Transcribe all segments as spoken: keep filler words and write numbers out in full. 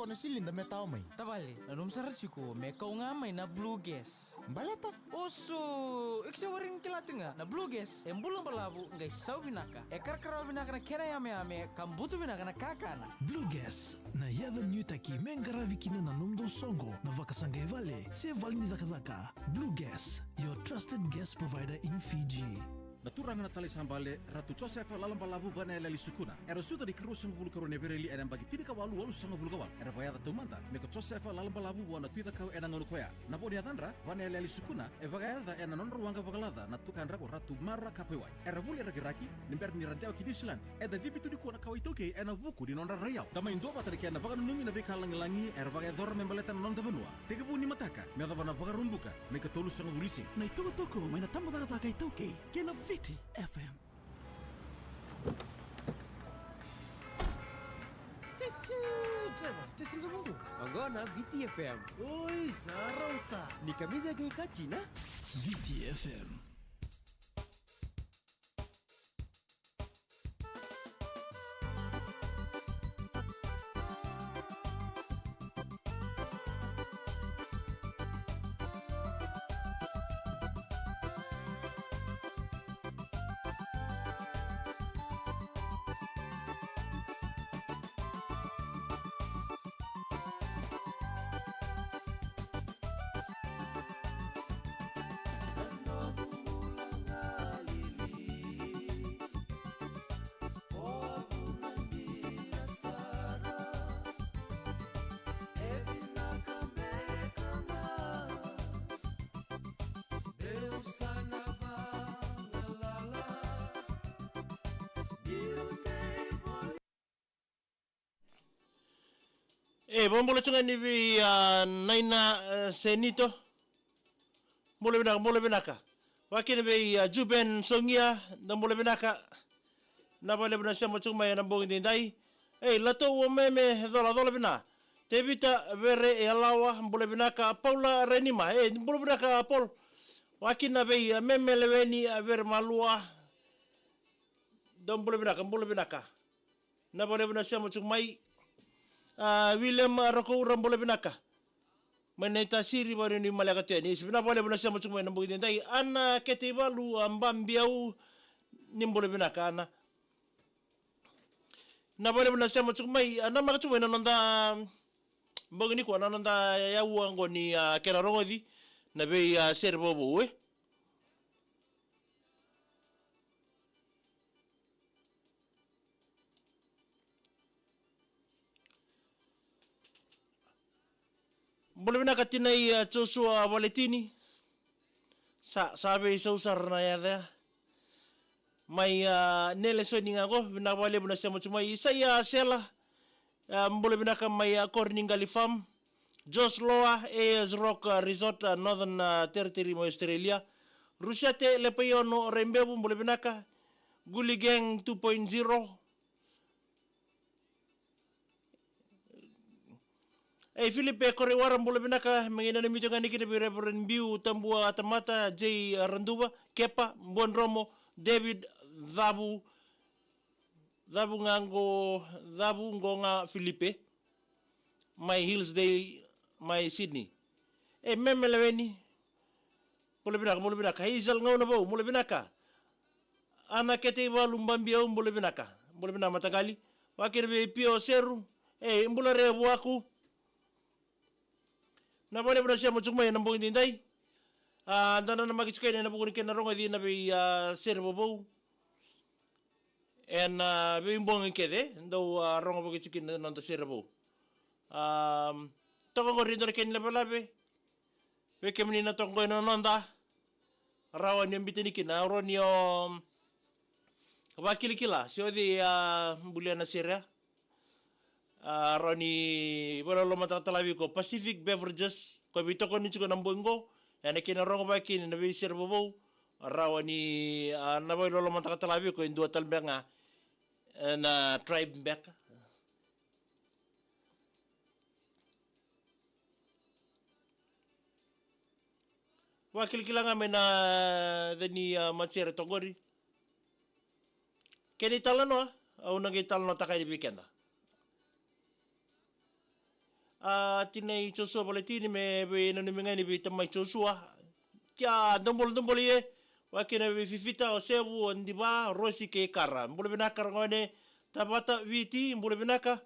Ko na silida me tawa mai. Tavale, nanuma sara tiko me kau ga mai na Blue Gas. Baleta? Oso, iko se warai ni kila tiko ga na Blue Gas e bula balavu qai sau vinaka. E karakarawa vinaka na kena yameyame ka butu vinaka na kakana. Blue Gas, na yaca nuitaki me qaravi kina na nomudou soqo, na vakasaqai vale se vale ni cakacaka. Blue Gas, your trusted gas provider in Fiji. Na turaga na tale sa bale, Ratu Josefa Lalabalavu Vanayaleali Sukuna. Era sucu ena ikaruasagavulu ka rua ni Epereli ena yabaki tinikawalu walusagavulu ka walu. Era vakayaca taumada me ko Josefa Lalabalavu vua na Tui Cakau ena gauna koya. Na vo ni yacadra, Vanayaleali Sukuna, e vakayaca ena nodra waqa vakalaca na tukadra ko Ratu Mara Kapaiwai. Era vuli e Rakiraki ni bera ni ra dewa ki Niusiladi. Eda cibi tu nikua na kawa iTaukei ena vuku ni nodra rai yawa. Da mai duavata ena kena vakananumi na veika lagilagi era vakayacora me baleta na noda vanua. Tekivu ni mataka me yacova na Vakaraubuka, na ikatolusagavulu ni siga. Na itokotoko mai na tabacakacaka iTaukei kei na Viti F M. Titi, driver, station cava oqo? Oqo na Viti F M. Oi, sa rauta. Ni kamica qai kaci na Viti F M. E, vakabula tu ga ni vei, a, Naina, e, Senito. Bula vinaka, bula vinaka. Vakakina vei, a, Juben Sogia, da bula vinaka. Na vakalevu na sema tu mai ena bogi daidai. E, Latou o Meme, cola, cola vina. Tevita Vere Yalawa, bula vinaka. Paula Renima, e, bula vinaka, Paul. Vakakina vei, a, Meme Leweni, a, Vere Malua. Da bula vinaka, bula vinaka. Na vakalevu na sema tu mai. A, William Rokoura, bula vinaka. Mai na itasiri vakanuinui Maleka tu yani. Isi, vinaka vakalevu na sema tu mai na bogi daidai. Ana Keteivalu, a, Babiau, ni bula vinaka, Ana. Na vakalevu na sema tu mai. A, na maka tu mai na noda bogi nikua, na noda yaua oqo ni, a, kena rogoci na vei, a, sere vovou, e. Bula vinaka tinai, a, Joshua Valetini. Sa, sa veisau sara na yaca ya. Mai, a, Nelesoni ga qo, vinaka vakalevu na sema tu mai. Isaia Sela, a, bula vinaka mai, a, Korinigali Farm. Josh Loa, A S Rock, a, Resort, a, Northern, a, Territory mai Australia. Rusiate Lepaiono Rebevu, bula vinaka. Guli Gang two point zero. E, Filipe Koreiwara, bula vinaka, me qai nanumi tu ga ni kina vei Reverend Biu Tabua Tamata, J Raduva, Kepa Buadromo, David Cavu, Cavu ga qo, Cavu qo ga Filipe, mai Hillsdale, mai Sydney. E, Meme Leweni, bula vinaka, bula vinaka. Hazel Gaunavou, bula vinaka. Ana Keteivalu Babiau, bula vinaka. Bula vinaka mataqali. Vakakina vei Pio Seru. E, bula re vuaku. Na vakalevu na sema tu mai ena bogi daidai. A, da nanamaki tu kina ena vuku ni kena rogoci na vei, a, sere vovou. Ena, a, veibogi kece, dau, a, rogo vakatikina na noda sere vou. A, toka qori e dua na kena lavelave. Vei kemuni na toka qo ena noda. Rawa ni o biuta ni kina, rawa ni o, um, vakilakila se o cei, a, bulia na sere. A, rawa ni vakalolomataka tale vei iko Pacific Beverages, ko veitokoni tiko na bogi qo, ena kena rogo vakakina na veisere vovou, rawa ni, a, na vakalolomataka tale vei iko e dua tale beka ga, ena Tribe beka. Vakilakila ga mai na, e, cei ni, a, matasere toka qori. Kena italanoa, au na qai talanoataka yani vei keda. A, tinai Josua Valetini me veinanumi ga yani vei tamai Josua. Kia, dobola, dobola ie. Vakina vei Fifita, o Sevu, o Diva, Rosi kei Kara. Bula vinaka ragone. Tavata Viti, bula vinaka.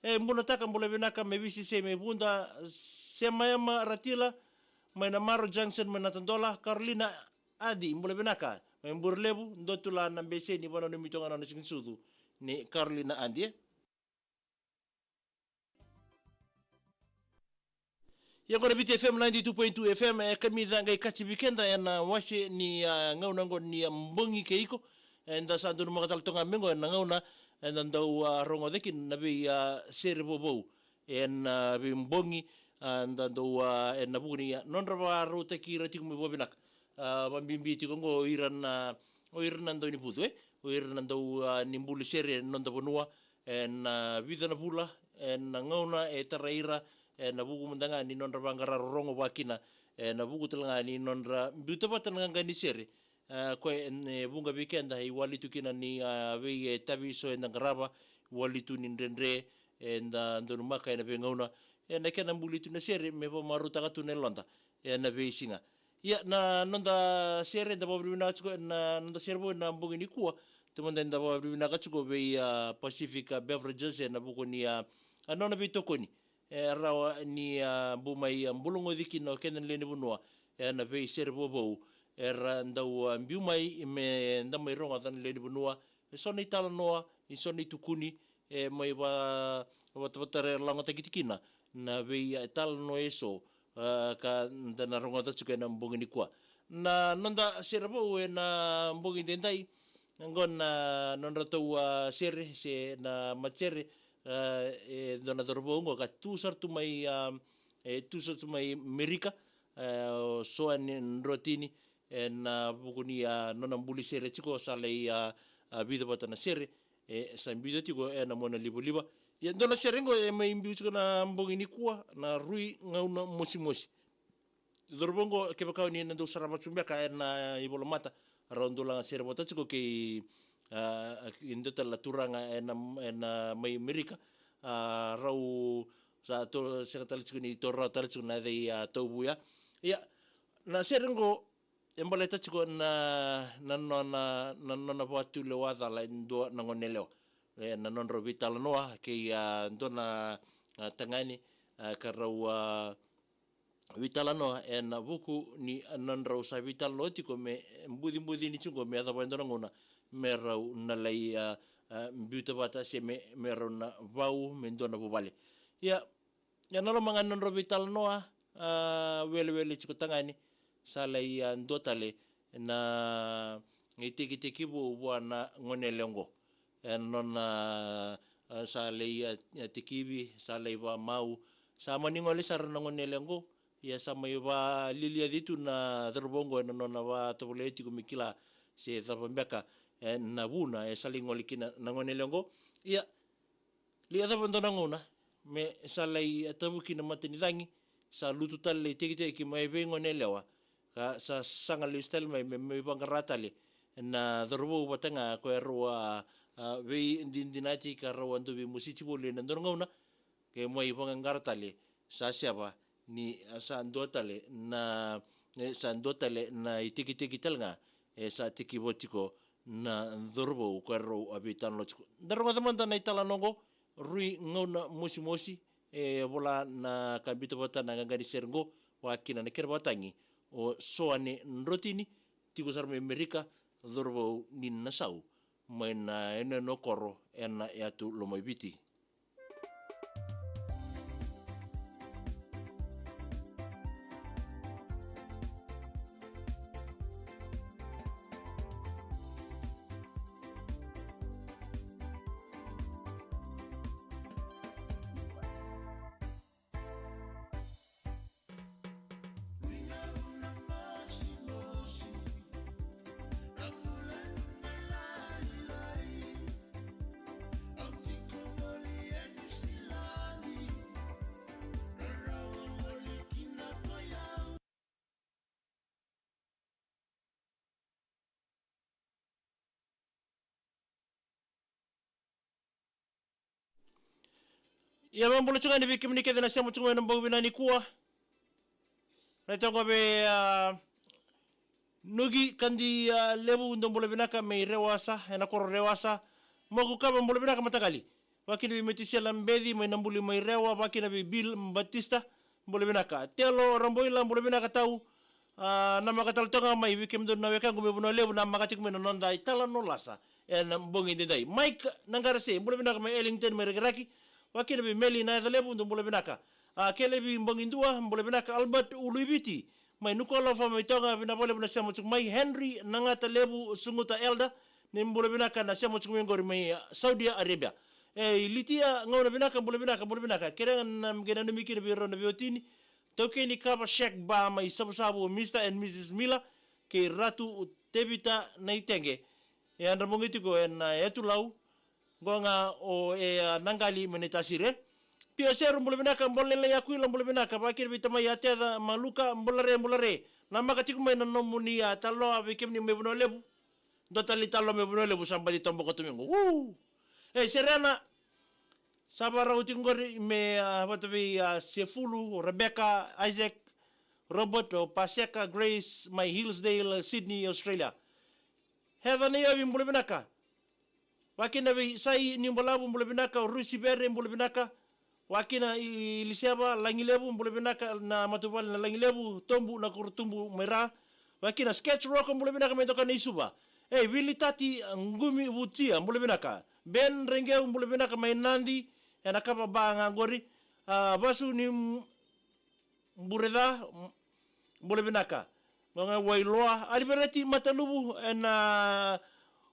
E, Bunataka, bula vinaka, me Visi se me Vuda, Semayama Ratila, mai na Maro Junction, mai na Tadola, Carolina Adi, bula vinaka, mai Burelevu, dua tu la na bese ni vanua ni mito ga na siga ni sucu ni Carolina Adi, e. Ia qo na Viti F M ninety-two point two F M, e kamica qai kacivi keda ena wase ni, a, gauna qo ni, a, bogi kei iko. Eda sa donumaka tale toka ga me qo ena gauna eda dau, a, rogoca kina na vei, a, sere vovou ena, a, veibogi, a, da dau, a, ena vuku ni, a, nodra vakarautaki ira tiko mai vakavinaka. A, vabibi tiko qo o ira na, o ira na dau ni vucu, e, o ira na dau, a, ni buli sere ena noda vanua, ena vica na vula, ena gauna e tarai ira, ena vuku mada ga ni nodra vaqara rorogo vakina, ena vuku tale ga ni nodra biuta vata na qaqa ni sere. A, koya e, e vuqa vei keda e iwali tu kina ni, a, vei, e, tavi eso eda qarava, iwali tu ni dredre eda donumaka ena veigauna, ena kena buli tu na sere me vakamarautaka tu na yaloda ena veisiga. Ia, na noda sere da vakavinavinaka tiko, na noda sere vou ena bogi nikua, taumada eda vakavinavinaka tiko vei, a, Pacific, a, Beverages ena vuku ni, a, a nona veitokoni, e rawa ni, a, bau mai, a, bulagoci kina o keda na lewe ni vanua ena veisere vovou era dau, a, biu mai me da mai rogoca na lewe ni vanua, eso na italanoa, eso na itukuni, e mai va, vatavata lagotaki tiko kina na vei, a, talanoa eso, a, ka da na rogoca tiko ena bogi nikua. Na noda sere vou ena bogi daidai, qo na nodratou, a, sere se na matasere, a, e dua na cauravou qo ka tu sara tu mai, a, e tu sara tu mai Merika, a, o Soane Drotini, ena vuku ni, a, nona buli sere tiko, sa lai, a, a, vica vata na sere e sa biuta tiko ena monalivaliva. Ia dua na sere qo e mai biu tiko na bogi nikua, na Rui Gauna Mosimosi. Cauravou qo, kevaka o ni na dau sarava tu beka ena ivolamata, rau dau laga sere vata tiko kei, a, e dua tale na turaga ena, ena mai Merika, a, rau sa to, sega tale tiko ni to rawa tale tiko na cei, a, tauvu ya. Ia, na sere qo e baleta tiko na, na nona, na nona vakatulewa cala e dua na goneyalewa. E, na nodrau veitalanoa kei, a, dua na, a, tagane, a, ka rau, a, veitalanoa ena vuku ni, a, nodrau sa veitalanoa tiko me bucibuci ni tiko me yacova e dua na gauna me rau na lai, a, a, biuta vata se me, me rau na vau me dua na vuvale. Ia, ena loma ga ni nodrau veitalanoa, a, welewele tiko tagane, sa lai, a, dua tale na itekitekivu vua na goneyalewa qo. Ena nona, a, sa lai, a, a, tekivi, sa lai vakamau, sa mani gole sara na goneyalewa qo. Ia sa mai vakalialiaci tu na cauravou qo ena nona vakatovolei tiko me kila se cava beka, e, na vuna e sa lai gole kina na goneyalewa qo. Ia, lai yacova e dua na gauna me sa lai, e, tavuki na matanicagi, sa lutu tale na itekiteki mai vei goneyalewa, ka sa saga lesu tale mai me, me vaqara tale na cauravou vata ga ko e rau a, a, veidinadinati ka rau a dau veimositi voli ena dua na gauna, ke mai vaqaqara tale, sa seva ni, a, sa dua tale na, e, sa dua tale na itekiteki tale ga e sa tekivu tiko na cauravou ko e rau a veitalanoa tiko. Da rogoca mada na italanoa qo, Rui Gauna Mosimosi, e vola na ka biuta vata na qaqa ni sere qo, vakakina na kere vakatagi o Soane Drotini, tiko sara mai Merika, cauravou ni Nasau, mai na yanuyanu koro ena yatu Lomaiviti. Ia, vakabula tiko ga yani vei kemuni kece na sema tiko mai ena bogi vinaka nikua. Na itoqa vei, a, Nuki Kadi, a, Levu, dou bula vinaka mai Rewasa, ena koro Rewasa. Moku Kava, bula vinaka mataqali. Vakakina vei Metusela Beci mai Nabuli mai Rewa, vakakina vei Bill Batista, bula vinaka. Telo Raboila, bula vinaka tau. A, namaka tale toka ga mai vei kemudou na wekaqu mai Vanua Levu, namaka tiko mai na noda italanoa lasa ena bogi edaidai. Mike Naqarase, bula vinaka mai Ellington mai Rakiraki, vakakina vei Meli Nayacalevu, dou bula vinaka. A, Kelevi Bogidua, bula vinaka. Albert Uluiviti mai Nuku'alofa mai Toga, vinaka vakalevu na sema tiko mai. Henry Naqatalevu Suguta Elder, ni bula vinaka na sema tiko mai qori mai, a, Saudi Arabia. E, Litia Gauna, vinaka, bula vinaka, bula vinaka. Kerea ga na qai nanumi kina vei rau na veiwatini. Taukei ni Kava Shack Bar mai Savusavu, Mister and Missus Miller kei Ratu Tevita Naitege. E yadra bogi tiko ena, e, Yatu Lau. Qo ga o, e, a, Naqali mai Naitasiri. Pio Seru, bula vinaka. Bula lailai Akuila, bula vinaka. Vakakina vei tamai Ateca Maluka, bula re, bula re. Namaka tiko mai na nomuni, a, talanoa vei kemuni mai Vanua Levu. Dua tale italanoa mai Vanua Levu sa baci toboka tu mai qo. Woo! E, Serena, sa vakarau tiko qori me, a, vata vei, a, Sefulu, o Rebecca, Isaac, Robert, o Paseka, Grace mai Hillsdale, Sydney, Australia. Heather Naiovi, bula vinaka. Vakakina vei Sai Nibalavu, bula vinaka. O Rusi Vere, bula vinaka. Vakakina i Liseva Lagilevu, bula vinaka na matavuvale na Lagilevu, Tobu na Korotubu mai Ra. Vakakina Sketch Rock, bula vinaka mai Doka na Isuva. E, Vili Tati Qumi Vutia, bula vinaka. Ben Reqeu, bula vinaka mai Nadi, ena Kava Bar ga qori. A, Vasu ni Bureca, m-, bula vinaka. Qo ga Wailoa, Alivereti Mataluvu, ena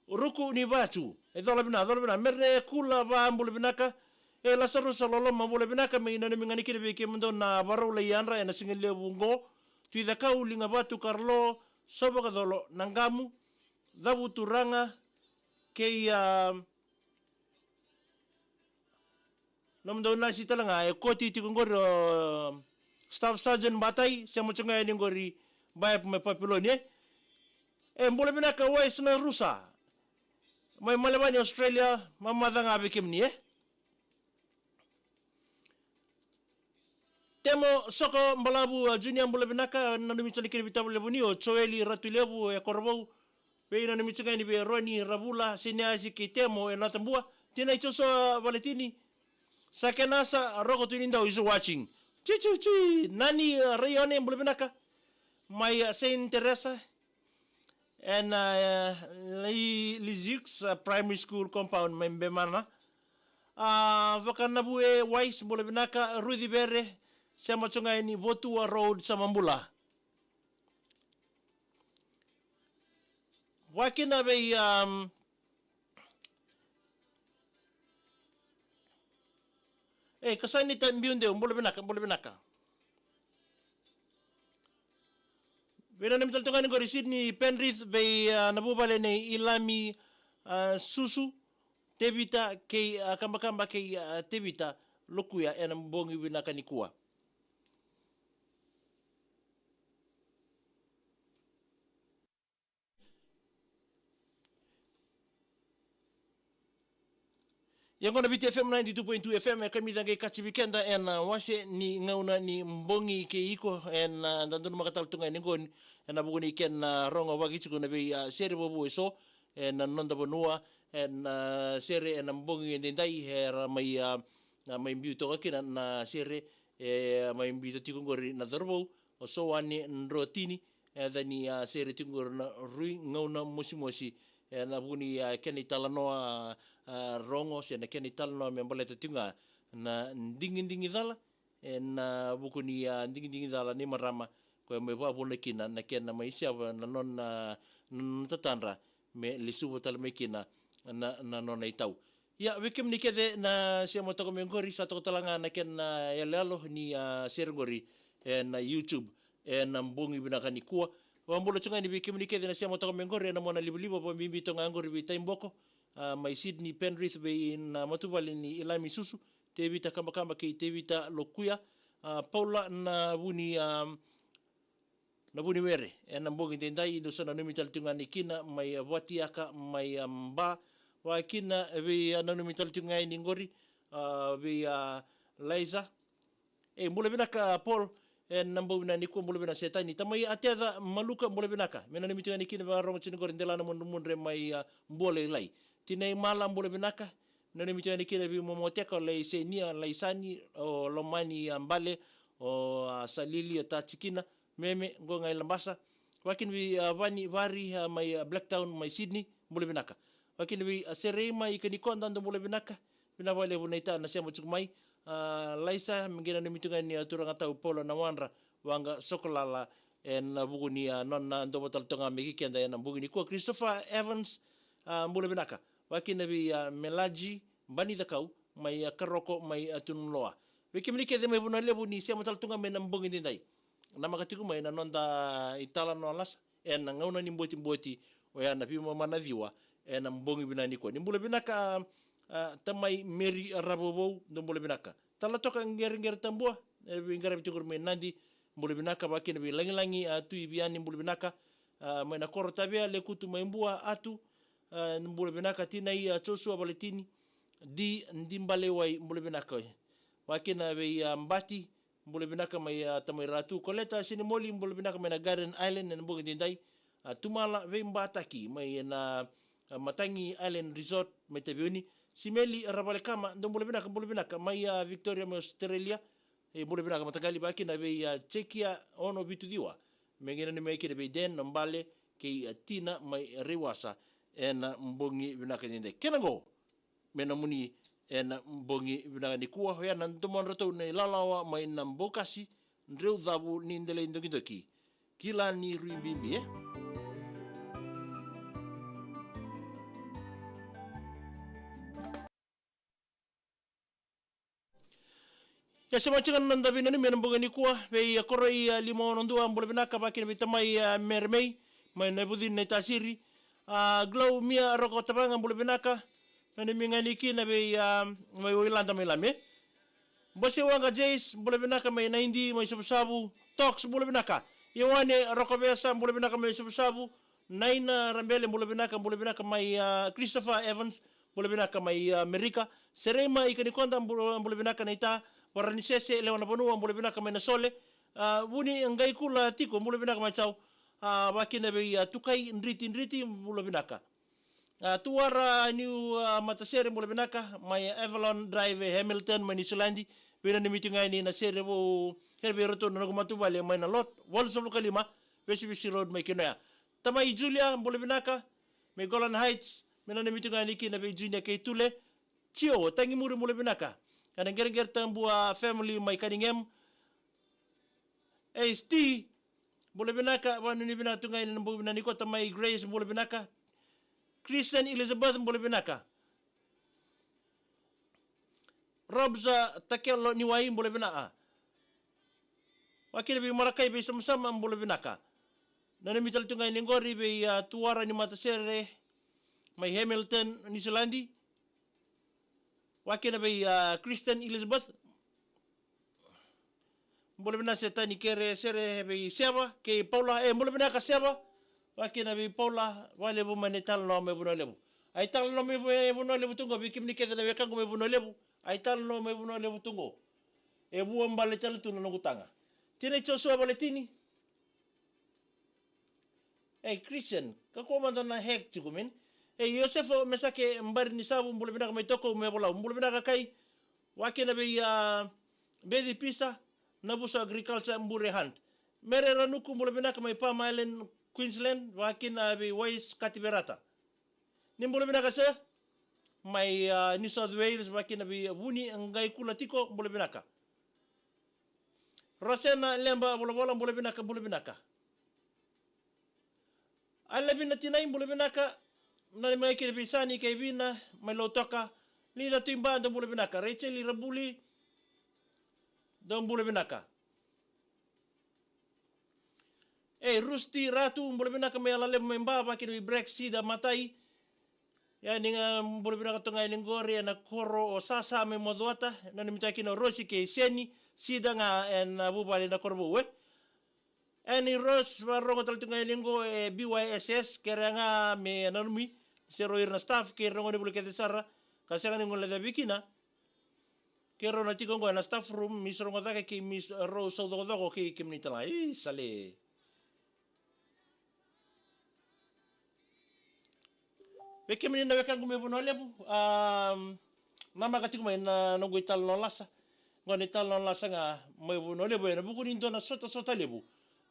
Ruku ni Vatu. E cola vina, cola vina. Mere Kula Va, bula vinaka. E Lasarusa Loloma, bula vinaka, me nanumi ga yani kina vei kemudou na varau lai yadra ena siga levu qo. Tui Cakau, Liga Vatu, Karalo, Sauvakacolo, Naqamu, Cavu Turaga, kei, a, nomudou nasi tale ga, e koti tiko qori o Staff Sergeant Batai, sema tiko ga yani qori, Baep mai Papiloni, e. E, bula vinaka Wais na Rusa. Mai Malevani, Australia, mamaca ga vei kemuni, e. Temo Soko Balavu, a, Junior, bula vinaka, nanumi tale kina vei tavalevu ni o Joeli Ratulevu e Korovou. Vei nanumi tiko ga yani vei Roni Ravula, Seniasi kei Temo e Natabua. Tinai Joshua Valetini, Sakenasa, Roko Tuinidau is watching. Tui, tui, tui. Nani, a, Raione, bula vinaka. Mai, a, Saint Teresa. Ena, a, Li-, Lizix, a, Primary School compound mai Bemana. A, Vakanavue Wise, bula vinaka. Ruci Vere, sema tiko ga yani Votua Road, Samabula. Vakakina vei, um, e, Kasanita Biudeu, bula vinaka, bula vinaka. Vei nanumi tale toka yani qori Sydney Penrith, vei, a, na vuvale nei Ilami, a, Susu, Tevita kei, a, Kabakaba kei, a, Tevita Lokuya ena bogi vinaka nikua. Ia qo na Viti F M ninety-two point two F M, e kamica qai kacivi keda ena wase ni gauna ni bogi kei iko, ena, a, da donumaka tale tu ga yani qo ena vuku ni kena, a, rogo vakaitiko na vei, a, sere vovou eso ena noda vanua, ena, a, sere ena bogi edaidai, era mai, a, a, mai biu toka kina na sere, e, mai biuta tiko qori na cauravou o Soane Drotini, e, yaca ni, a, sere tiko qori na Rui Gauna Mosimosi, ena vuku ni, a, kena italanoa, a, rogo, se na kena italanoa me baleta tiko ga na digidigi cala, ena vuku ni, a, digidigi cala ni marama, koya mai vakavuna kina na kena mai seva na nona, na nona tatadra, me lesuva tale mai kina na, na nona itau. Ia, vei kemuni kece na sema toka mai qori, sa toka tale ga na kena, a, yaloyalo ni, a, sere qori ena YouTube ena bogi vinaka nikua. Vakabula tu ga yani vei kemuni kece na sema toka mai qori ena monalivaliva, vakabibi toka ga qori vei Taiboko, a, mai Sydney Penrith, vei na matavuvale ni Ilami Susu, Tevita Kabakaba kei Tevita Lokuya, a, Paula Navuni, a, Navuniwere, ena bogi edaidai, dou sa nanumi tale tu ga yani kina mai, a, Vatiaka mai, a, Ba, vakakina vei, a, nanumi tale tu ga yani qori, a, vei, a, Laisa. E, bula vinaka, a, Paul. E, na bogi vinaka nikua, bula vinaka Setani. Tamai Ateca Maluka, bula vinaka. Me nanumi tu ga ni kina vakarogo tiko ni qori, delana mudremudre mai, a, Bua Lailai. Tinai Mala, bula vinaka. Nanumi tu ga ni kina vei Momoteka, o Laisenia, Laisani, o Lomani, a, Bale, o, a, Salili, o Tatikina, Meme, qo ga i Labasa. Vakina vei, a, Vani Vari, a, mai, a, Blacktown, mai Sydney, bula vinaka. Vakina vei, a, Serei mai Kanikoda, dou bula vinaka. Vinaka vakalevu na ita na sema tiko mai. A, Laisa, me qai nanumi tu ga ni, a, turaga tau Paula na wadra, Waqa Sokolala, ena vuku ni, a, nona dou vata tale toka ga mai kei keda ena bogi nikua. Christopher Evans, a, bula vinaka. Vakina vei, a, Melaji Banicakau, mai, a, Karoko, mai, a, Tunuloa. Vei kemuni kece mai Vanua Levu ni sema tale tu ga mai na bogi daidai. Namaka tiko mai na noda italanoa lasa ena gauna ni botiboti, oya na veimama na ciwa ena bogi vinaka nikua. Ni bula vinaka, a, a, tamai Meri Ravovou, dou bula vinaka. Tala toka Qereqere Tabua, e veiqaravi tiko mai Nadi, bula vinaka. Vakina vei Lagilagi, a, Tui Viani, bula vinaka. A, mai na koro Tavea, Lekutu mai Bua, Atu, a, bula vinaka. Tinai, a, Joshua Valetini, Di, Di Balewai, bula vinaka. Vakina vei, a, Bati, bula vinaka mai, a, tamai Ratu. Koleta Sinimoli, bula vinaka mai na Garden Island ena bogi daidai. A, Tumala Veibataki mai na, a, Matagi Island Resort mai Taveuni. Simeli Ravalekama, dou bula vinaka, bula vinaka mai, a, Victoria mai Australia. E, bula vinaka mataqali. Vakina vei, a, Jekia Ono Vitu Ciwa. Me qai nanumi mai kina vei Den Nabale kei, a, Tina mai Raiwasa ena bogi vinaka daidai. Kena qo me nomuni ena bogi vinaka nikua, oya na domodratou na ilalawa mai na Bokasi, Dreucavu ni Delai Dokidoki. Kila ni rui bibi, e? Ia, sema tiko na noda veinanumi ena bogi nikua, vei, a, Koroi, a, Lima Ono Dua, bula vinaka. Vakina vei tamai, a, Meremei mai Naivucini, Naitasiri. A, Glaumia Roko Tavaga, bula vinaka. Nanumi ga ni kina vei, a, mai Wailada mai Lame. Bose Waqa Jace, bula vinaka mai Naidi mai Savusavu. Tox, bula vinaka. Ioane Roko Vesa, bula vinaka mai Savusavu. Naina Rabele, bula vinaka, bula vinaka mai, a, Christopher Evans, bula vinaka mai, a, Amerika. Serei mai Kanikoda, bula, bula vinaka na ita. Varanisese Lewa na Vanua, bula vinaka mai Nasole. A, Vuni Qaikula tiko, bula vinaka mai Chao. A, vakina vei, a, Tukai Driti Driti, bula vinaka. A, Tuara Niu, a, Matasere, bula vinaka mai Avalon Drive e Hamilton mai Niusiladi. Veinanumi tu ga yani na sere vou, kere vei iratou na noqu matavuvale mai na Lot, walusagavulu ka lima Vesivesi Road mai Kinoya. Tamai Julia, bula vinaka mai Golan Heights. Me nanumi tu ga yani kina vei Junior kei Tule. Tio Tagimuri, bula vinaka. Ena Qereqere Tabua family mai Cunningham. H T, bula vinaka, vakanuinui vinaka tu ga ena bogi vinaka nikua. Tamai Grace, bula vinaka. Christian Elizabeth, bula vinaka. Robsa Takelo Niwai, bula vinaka. Vakina vei Marakai Veisamasama, bula vinaka. Nanumi tale tu ga yani qori vei, a, Tuara ni Matasere mai Hamilton, Niusiladi. Vakina vei, a, Christian Elizabeth. Bula vinaka Setani, kere sere vei Seva kei Paula. E, bula vinaka Seva. Vakina vei Paula, vakalevu mai na italanoa mai Vanua Levu. A italanoa mai Va-, Vanua Levu tu qo, vei kemuni kece na wekaqu mai Vanua Levu. A italanoa mai Vanua Levu tu qo. E vuabale tale tu na noqu taga. Tinai Joshua Valetini. Ei, Christian, kakua mada na hack tiko, man. Ei, Iosefa Mesake Bari ni Savu, bula vinaka mai Tokou, mai Volau, bula vinaka kai. Vakina vei, a, Beci Pisa, Navuso Agriculture, Bure Hunt. Mere Ranuku, bula vinaka mai Palm Island, Queensland, vakina vei Wais Kativerata. Ni bula vinaka sir, mai, a, New South Wales, vakina vei Vuni Qaikula tiko, bula vinaka. Rosena Leba Volavola, bula vinaka, bula vinaka. Alavina Tinai, bula vinaka. Nanumi mai kina vei Sani kei Vina mai Lautoka. Lica Tuiba, dou bula vinaka. Rachel Rabuli, dou bula vinaka. Ei, Rusty Ratu, bula vinaka mai Yalalevu mai Ba, vakina vei Brex Sida Matai. Ia ni ga bula vinaka toka ga yani qori ena koro o Sasa mai Mocuata, nanumi tale kina o Rosi kei Seni, Sida ga ena vuvale na koro vou, e. Eni Rose, vakarorogo tale tu ga yani qo e B Y S S, kerea ga me nanumi, se rau ira na staff, kei ira na gone vuli kece sara, ka sega ni guilecavi kina. Keirau na tiko oqo ena staff room, Miss Rogocake kei Miss Rose Saucokocoko kei kemuni tale ga. Ii, sa le. Vei kemuni na wekaqu mai Vanua Levu, am, namaka tiko mai na noqu italanoa lasa. Qo na italanoa lasa ga mai Vanua Levu ena vuku ni dua na sotasota levu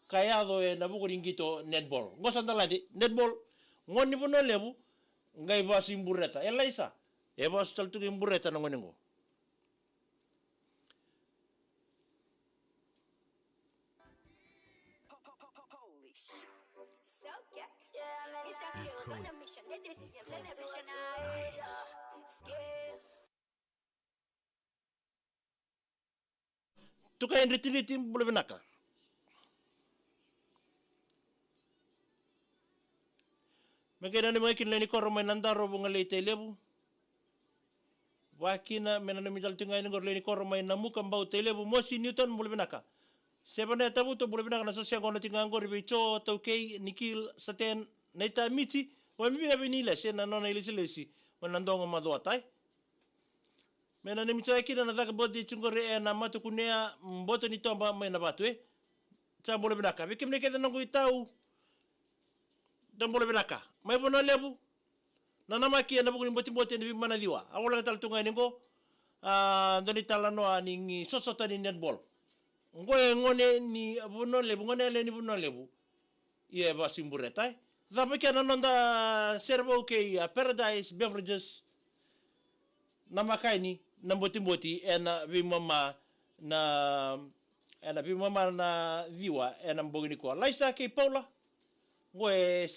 ka yaco ena vuku ni qito netball. Qo sa da lade, netball, gone ni Vanua Levu, qai vasu i Bureta. Elaisa, e vasu tale tu ga i Bureta na gone qo. Polish. So, yeah. Mister Skills on a mission. This is television. Skills. Tuka e Dritidriti, bula vinaka. Me qai nanumi ga kina na lewe ni koro mai Nadroga, Vugalei, Tailevu. Vakakina me nanumi tale tiko ga yani qori lewe ni koro mai Namuka, Bau, Tailevu, Mosi Newton, bula vinaka. Sevana Tavuto, bula vinaka. Na sosia qo na tiko ga qori vei Jo, Taukei, Nikil, Saten, Naita, Mici, vakabibi ga vei Nilese na nona ilesilesi mai Nadroga, Macuata. Me nanumi tale kina na caka birthday tiko qori ena Matakunea, Boto ni Toba mai Navatu, e. Sa bula vinaka. Vei kemuni kece na noqu itau, da bula vinaka. Mai Vanua Levu, nanamaki ena vuku ni botiboti ena veimama na ciwa. A voleka tale tu ga yani qo, a, dua na italanoa ni, ni sotasota ni netball. Qo e gone ni Vanua Levu, gone yalewa ni Vanua Levu. Ia e vasu i Bureta, e. Cava kina na noda serevou kei a Paradise Beverages. Namaka yani na botiboti ena veimama na, ena veimama na ciwa ena bogi nikua. Laisa kei Paula, qo e se